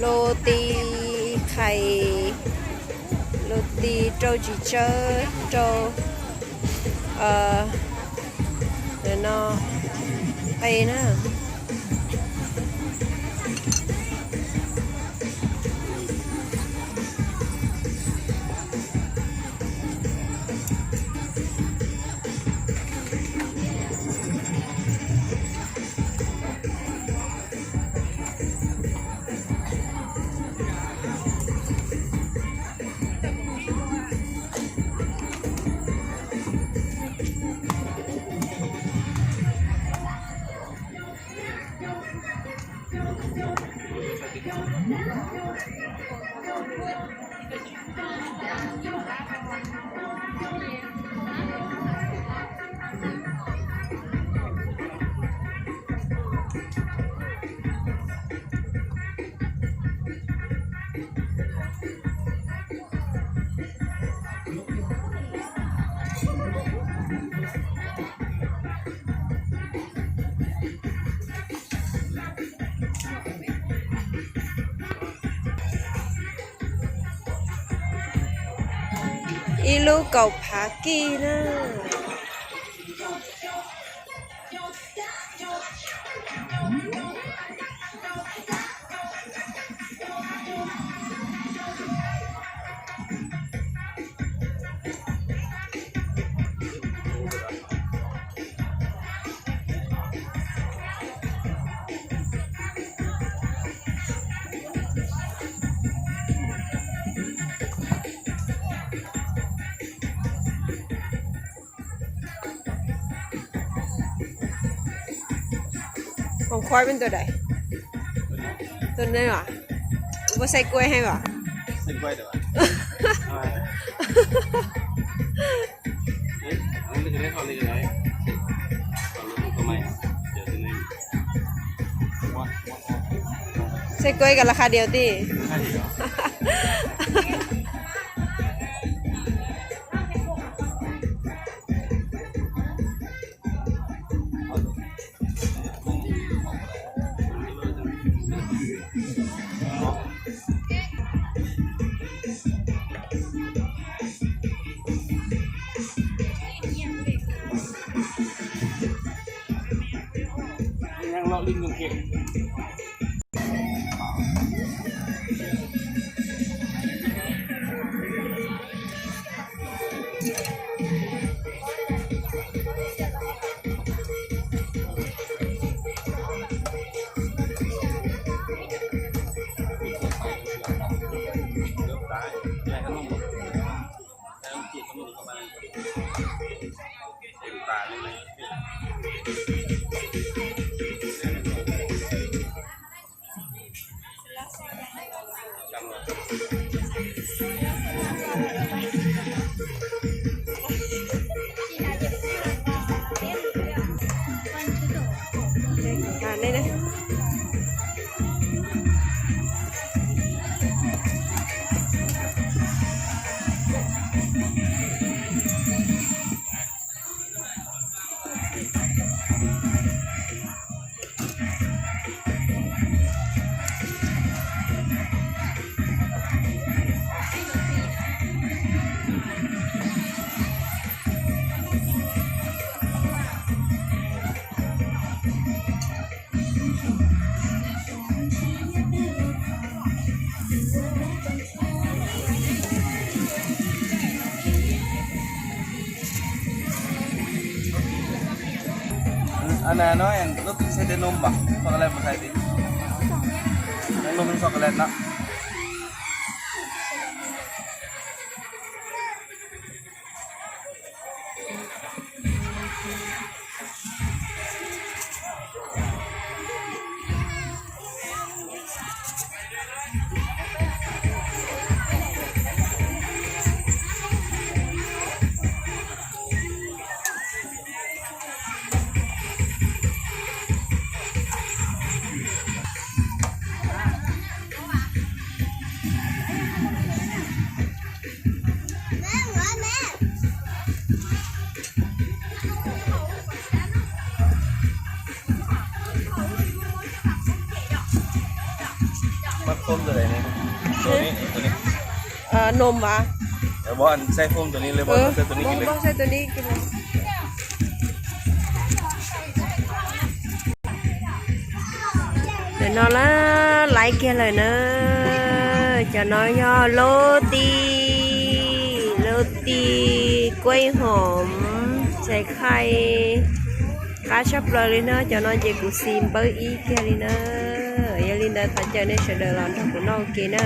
Lus tis qhais, lus tis rau tsis tsawb, rau no qe na. Ib lub kaum phav kij na. Hoo khuab peb tus dais, tus neeg os, npuab saib kuab heev os. Saib kuab ib ko laj qha diaus tij. Lub twg xaiv tej num mas xob kales mus xaiv tid. Num xob kales no. Num as. Saib tus ni. Ntawm no lawv laiv kiag lawm na. Cov no yog lub tis, lub tis kuaib hoom, txhais khaij, qab tshaj plaws li na. Cov no ces kuv xis npawb ib kiag li na. Yog li ntawd thov caw nej sawv daws los nrog kuv noj ua ke na.